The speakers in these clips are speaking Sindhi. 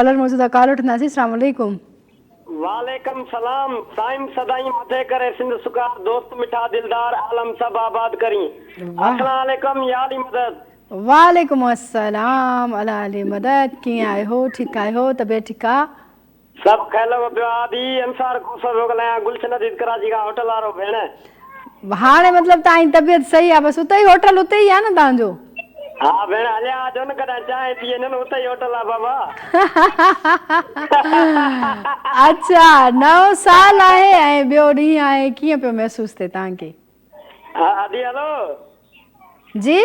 ڪالر موجود آ ڪال وٺنداسين اسلام عليڪم. وعليڪم سلام سائين سدائين مٿي ڪري سنڌ سڪار دوست مٺا دلدار عالم سڀ آباد ڪرين اسلام عليڪم يا علي مدد. وعليڪم السلام الله علي مدد ڪيئن آهيو ٺيڪ آهيو طبيعت ٺيڪ آ. سڀ خير لڳو پيو آ ادي انصار کوسو پيو ڳالهايان گلشن حديد ڪراچي کان هوٽل وارو ڀيڻ. هاڻي مطلب تانجي طبيعت صحيح آ بس اتي ئي هوٽل اتي ئي آ نه تانجو. ها ڀيڻ هليا اچو نه ڪڏهن چانهه پي وڃو نه اتي ئي هوٽل آ بابا. اڇا نئون سال آهي ۽ ٻيو ڏينهن آهي ڪيئن پيو محسوس ٿئي تانکي. ها ادي هلو. جي.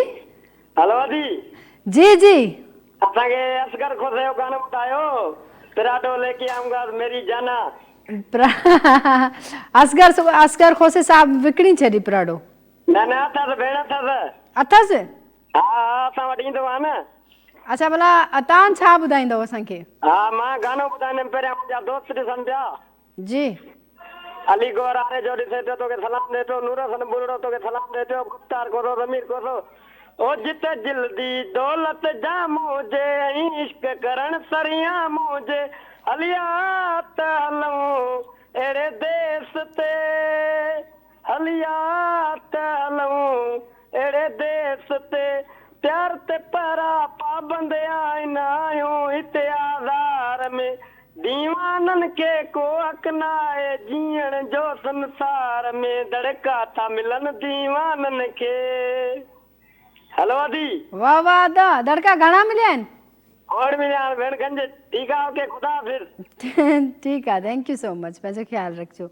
هلو ادي. جي جي. اسان کي اصغر کوسي جو گانو ٻڌايو پراڊو ليڪي آئون گا ميري جانا. اصغر اصغر کوسي صاحب وڪڻي ڇڏي پراڊو. نه نه اٿس ڀيڻ اٿس. اٿس؟ ها ها اسان وٽ ايندو آ نه. اڇا ڀلا تان ڇا ٻڌائيندو اسان کي. ها مان گانو ٻڌائيندم پهريان منهنجا دوست ڏسن پيا. جي. علي گوهر آريجو ڏسي پيو توکي سلام ڏي پيو نور حسن ٻرڙو توکي سلام ڏي پيو گفتار کوسو ضمير کوسو او جت جلدي دولت جام هجي ۽ عشق ڪرڻ سريعام هجي هليا ته هلون اهڙي ديس تي هليا ته هلون اهڙي ديس تي پيار تي پهرا پابند آهن آهيون هتي آزار ۾ ديوانن کي ڪو حق ناهي جيئڻ جو سنسار ۾ دڙڪا ٿا ملن ديوانن کي هلو ادي. واه واه ادا دڙڪا گهڻا مليا آهن. کوڙ مليا آهن ڀيڻ گنج ٺيڪ آ اوڪي خدا حافظ. ٺيڪ آ thank you so much پنهنجو خيال رکجو.